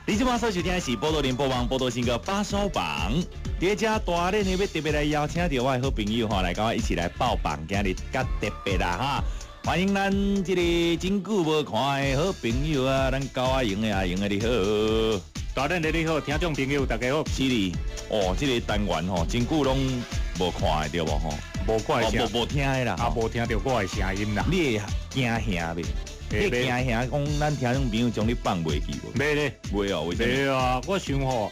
你這馬所收聽的是寶島聯播網寶島新歌發燒榜。佇遮大練的欲特別來邀請著我的好朋友吼，來佮我一起來報榜，今日較特別啦哈！歡迎咱這个真久無看的好朋友啊，咱高阿榮的阿榮的你好。大練的你好，聽眾朋友大家好。是哩，哦，這个單元吼，真久攏無看的對無吼？無看的聲，無聽的啦，啊，無聽著我的聲音啦。你會驚嚇袂？你會驚嚇講咱聽眾朋友將你放袂記無？袂咧，袂哦，為啥物？袂啊，我想吼，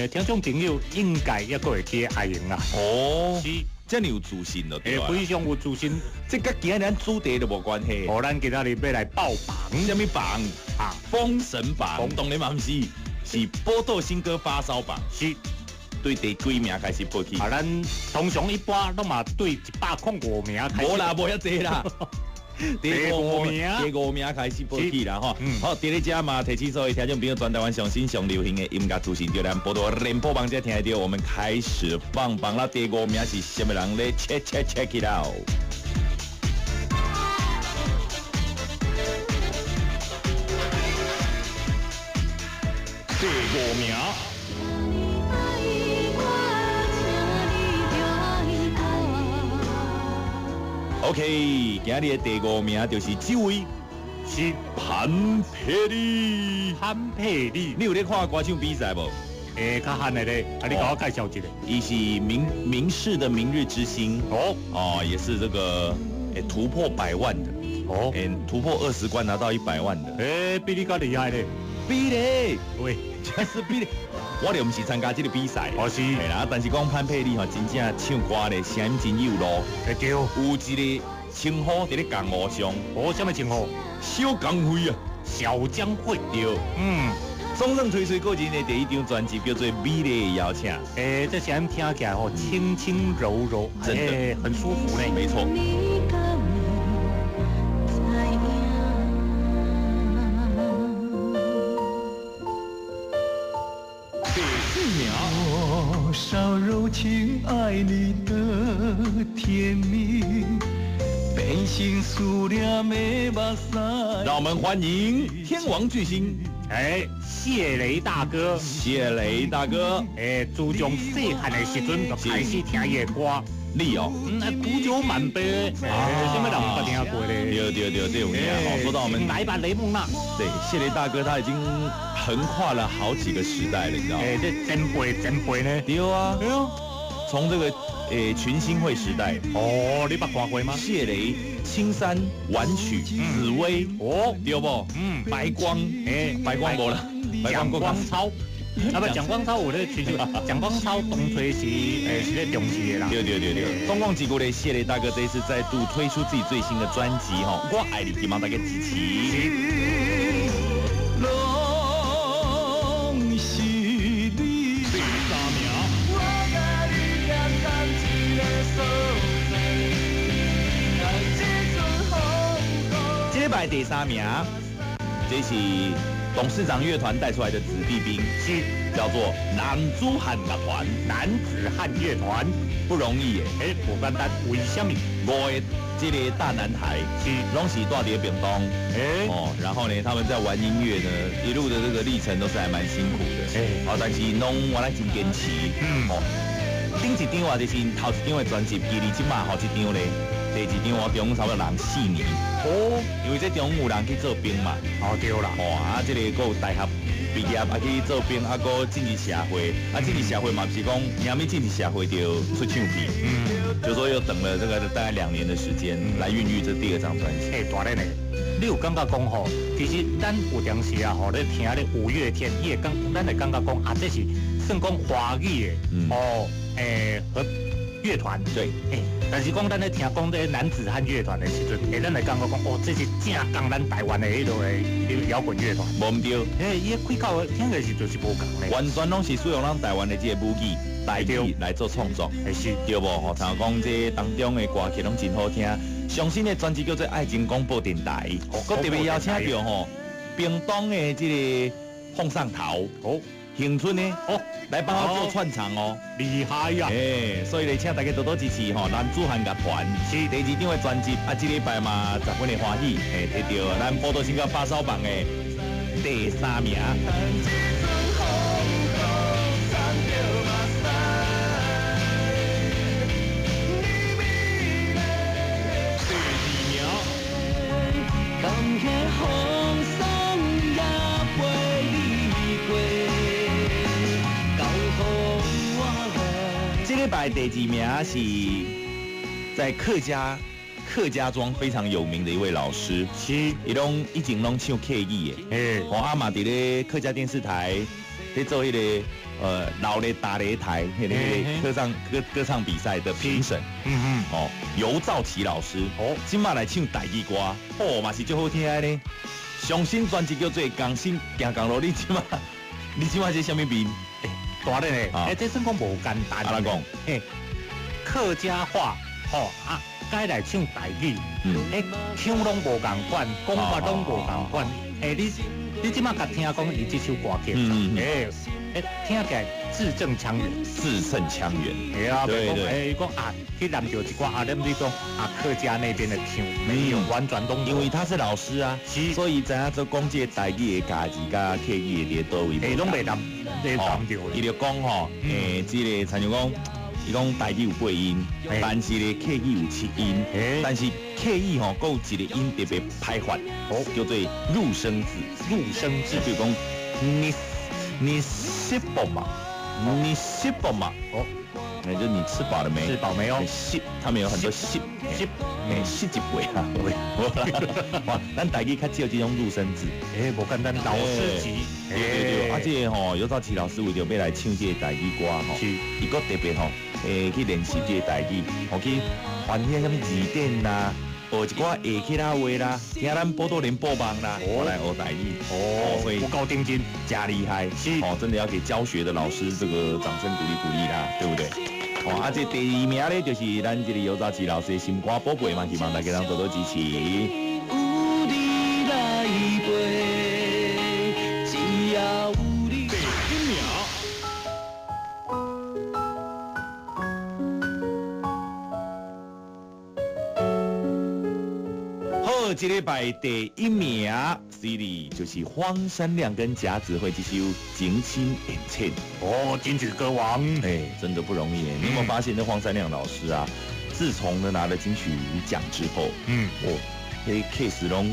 聽眾朋友應該猶閣會記得阿榮啦。哦，是，遮爾有自信就對啊。非常有自信。這佮今仔日咱主題就無關係。哦，咱今仔日欲來報榜。啥物榜？啊，封神榜。當然嘛毋是，是寶島新歌發燒榜。是。對第幾名開始報起？啊，咱通常一般攏嘛對105名開始。無啦，無遐濟啦。第五名，第五名開始報起啦吼。好，佇咧遮嘛，提醒所有聽眾朋友，全台灣上新上流行的音樂資訊，就咱寶島聯播網才聽得著。我們開始放榜啦！第五名是啥物人咧？Check check check it out！第五名。OK，今日的第五名就是這位，是潘佩麗。潘佩麗，你有咧看歌唱比賽無？較罕的咧，啊，你共我介紹一下。伊是民視的明日之星。哦，哦，也是這個，突破100萬的。哦，突破20關拿到100萬的。比你較厲害咧。比咧，喂，這是比咧。我就毋是參加這個比賽，哦是，嘿啦，但是講潘佩麗吼，真正唱歌咧，聲音真有路。對，有一個稱呼佇咧江湖上，哦，啥物稱呼？小江輝啊，小江輝，對，總算推出個人的第一張專輯，叫做《美麗的邀請》。這聲音聽起來吼，輕輕柔柔，真的很舒服呢。沒錯。多少柔情愛你的甜蜜，變成思念的目屎。讓我們歡迎天王巨星，謝雷大哥。謝雷大哥，自從細漢的時陣就開始聽伊的歌。你哦，古酒滿杯，啥物人毋捌聽過咧？對對對，這有影哦。說到我們來吧，雷夢娜。對，謝雷大哥他已經橫跨了好幾個時代了，你知道嗎？這前輩前輩呢？對啊，對啊，從這個群星會時代。哦，你捌看過嗎？謝雷、青山、晚曲、紫薇，哦，對不？白光，白光無啦，白蔣光超。啊不，蔣光超有咧，其實蔣光超當初是是咧中視的啦。對對對對，總共幾個咧？謝雷大哥這一次再度推出自己最新的專輯吼，我愛你，希望大家支持。第三名。這禮拜第三名，這是董事長樂團帶出來的子弟兵，是叫做男子漢樂團。男子漢樂團不容易耶，無簡單，為什麼？五個這個大男孩是攏是住佇屏東，哦，然後呢，他們在玩音樂呢，一路的這個歷程都是還蠻辛苦的，好，但是攏我來真堅持，哦，頂一張啊，就是頭一張的專輯，距離這馬好這張咧。第二張我中差不多人4年，哦，因為這中有人去做兵嘛，哦對啦，哦啊，這個閣有大學畢業啊去做兵，啊閣進入社會，啊進入社會嘛不是講，啥物進入社會就出唱片，就說又等了這個大概2年的時間來孕育這第二張專輯。大咧呢，你有感覺講吼，其實咱有當時啊吼咧聽咧五月天，伊會感，咱會感覺講啊，這是算講華語的，哦，和樂團，對，但是講咱咧聽講這男子漢樂團的時陣，咱會感覺講，哦，這是正港咱台灣的彼落的搖滾樂團。無毋對，伊的開口聽的時陣是無仝咧，完全攏是使用咱台灣的這個母語台語來做創作，是對無？吼，像講這當中的歌曲攏真好聽。上新的專輯叫做《愛情廣播電台》，閣特別邀請著吼屏東的這個鳳上頭，哦，恆春的，哦，來幫我做串場哦，厲害呀！所以咧，請大家多多支持吼，男子漢樂團是第二張的專輯，啊，這禮拜嘛十分的歡喜，摕著咱寶島新歌發燒榜的第三名。拜第二名是在客家庄非常有名的一位老师，伊拢以前拢唱客语的，我阿妈伫咧客家电视台咧做彼个老咧打擂台，彼个歌唱比赛的评审，哦，尤兆奇老师，哦，今嘛来唱台语歌，哦，嘛是足好听的呢。上新专辑叫做《共心行共路》，你这马是啥物面？大咧，欸，这算讲无简单。按怎讲？嘿，客家话，吼啊，改来唱台语，欸，腔拢无仝款，讲法拢无仝款。欸，你这马共听讲伊这首歌曲，欸，欸，听起来字正腔圆，字正腔圆。对啊，对对。欸，伊讲啊，去南着一寡啊，你讲啊，客家那边的腔没有完全拢，因为他是老师啊，所以知影做讲这个台语的家字佮客语的伫佗位。欸，拢袂南，袂南著。伊就讲吼，欸，这个亲像讲，伊讲台语有八音，但是咧客语有七音，但是客语吼，阁有一个音特别歹发，叫做入声字。入声字，比如讲，你吃饱吗？你吃饱吗？哦，那就你吃饱了没？吃饱没有？食，他们有很多食，食，哎，食一杯啊！哇，咱台语较少这种入声字，哎，无简单，老师级。对对对，啊，这个吼，尤兆奇老师为著欲来唱这个台语歌吼，伊阁特别吼，去练习这个台语，吼去翻遐啥物字典啦，学一寡下起啦话啦，听咱宝岛联播网啦，我来学台语，哦，所以不够定金，真厉害，是哦，真的要给教学的老师这个掌声鼓励鼓励啦，对不对？哦，啊，这第二名咧就是咱这个尤兆奇老师的心肝宝贝嘛，希望大家多多支持。有你来陪，只要有你。第一名。好，这礼拜第一名，C 里就是黄山亮跟贾子慧这首《情深缘浅》。哦，金曲歌王，哎，真的不容易。你有没有发现，那黄山亮老师啊，自从呢拿了金曲奖之后，哦，彼个 case 拢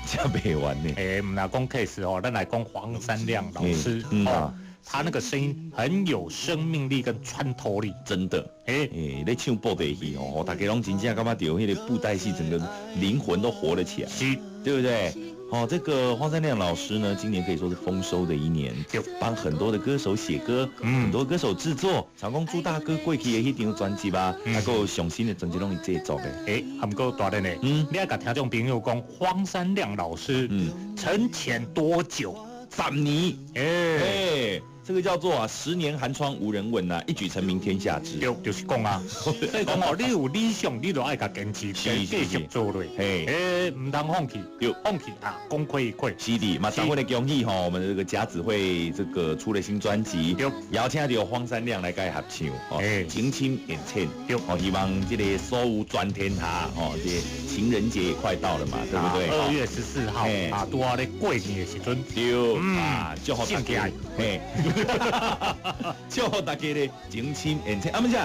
接袂完呢。哎，毋若讲 case 哦，咱来讲黄山亮老师哦，他那个声音很有生命力跟穿透力，真的。哎，咧唱布袋戏哦，大家拢真正感觉著彼个布袋戏整个灵魂都活了起来，是，对不对？哦，这个黄山亮老师呢，今年可以说是丰收的一年，帮很多的歌手写歌，很多歌手制作。像讲朱大哥过去的彼张专辑吧，啊，阁有上新的专辑拢伊制作的。欸，啊，毋过大人呢，你爱共听众朋友讲，黄山亮老师，沉潜多久？10年。欸，这个叫做啊，十年寒窗无人问呐，一举成名天下知。对，就是讲啊，所以讲哦，你有理想，你就爱共坚持，继续做落。嘿，毋通放弃，对，放弃啊，功亏一篑。是的，嘛，十分的恭喜吼，我们这个贾子慧这个出了新专辑，邀请到黄山亮来共合唱，哦，情深缘浅，对，哦，希望这个所有全天下，哦，这情人节也快到了嘛，对不对？2月14号啊，拄好咧过年的时阵，对，啊，祝福大家，嘿。祝福大家咧情深缘浅，啊，毋是，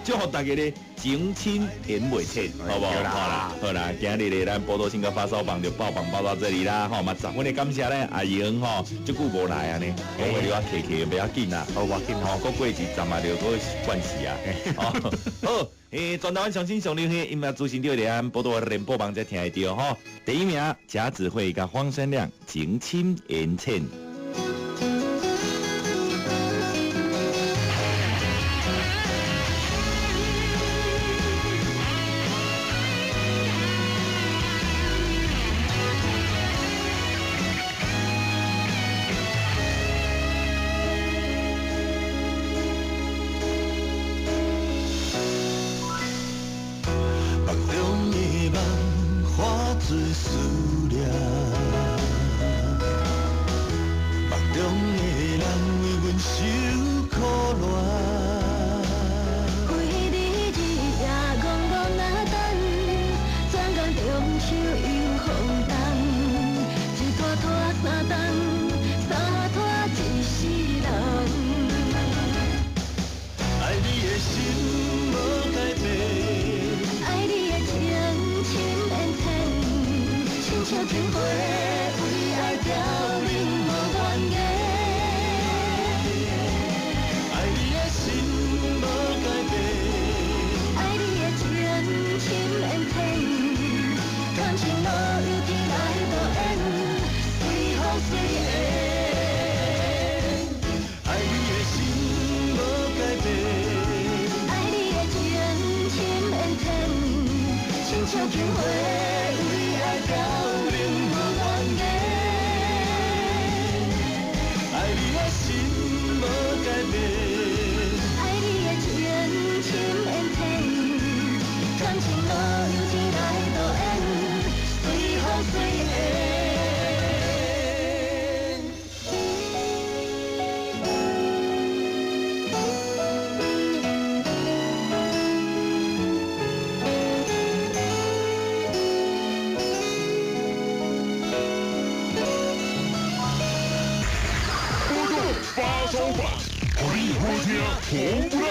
祝福大家咧情深缘袂浅，好不好？好啦，好啦，今日咧咱宝岛新歌发烧榜就报榜报到这里啦，吼嘛，十分的感谢咧阿英吼，这久无来啊呢，我为了客气，袂要紧啦，好，无要紧吼，阁过一阵嘛，就阁惯势啊，好，全台湾上新上流行的音乐资讯，就伫咱宝岛联播网才听得著吼。第一名贾子慧佮黄山亮情深缘浅。爱你的心心无改变。爱你的情深缘浅，感情路由天来导演，随风随缘。发烧版，予你好听红不让。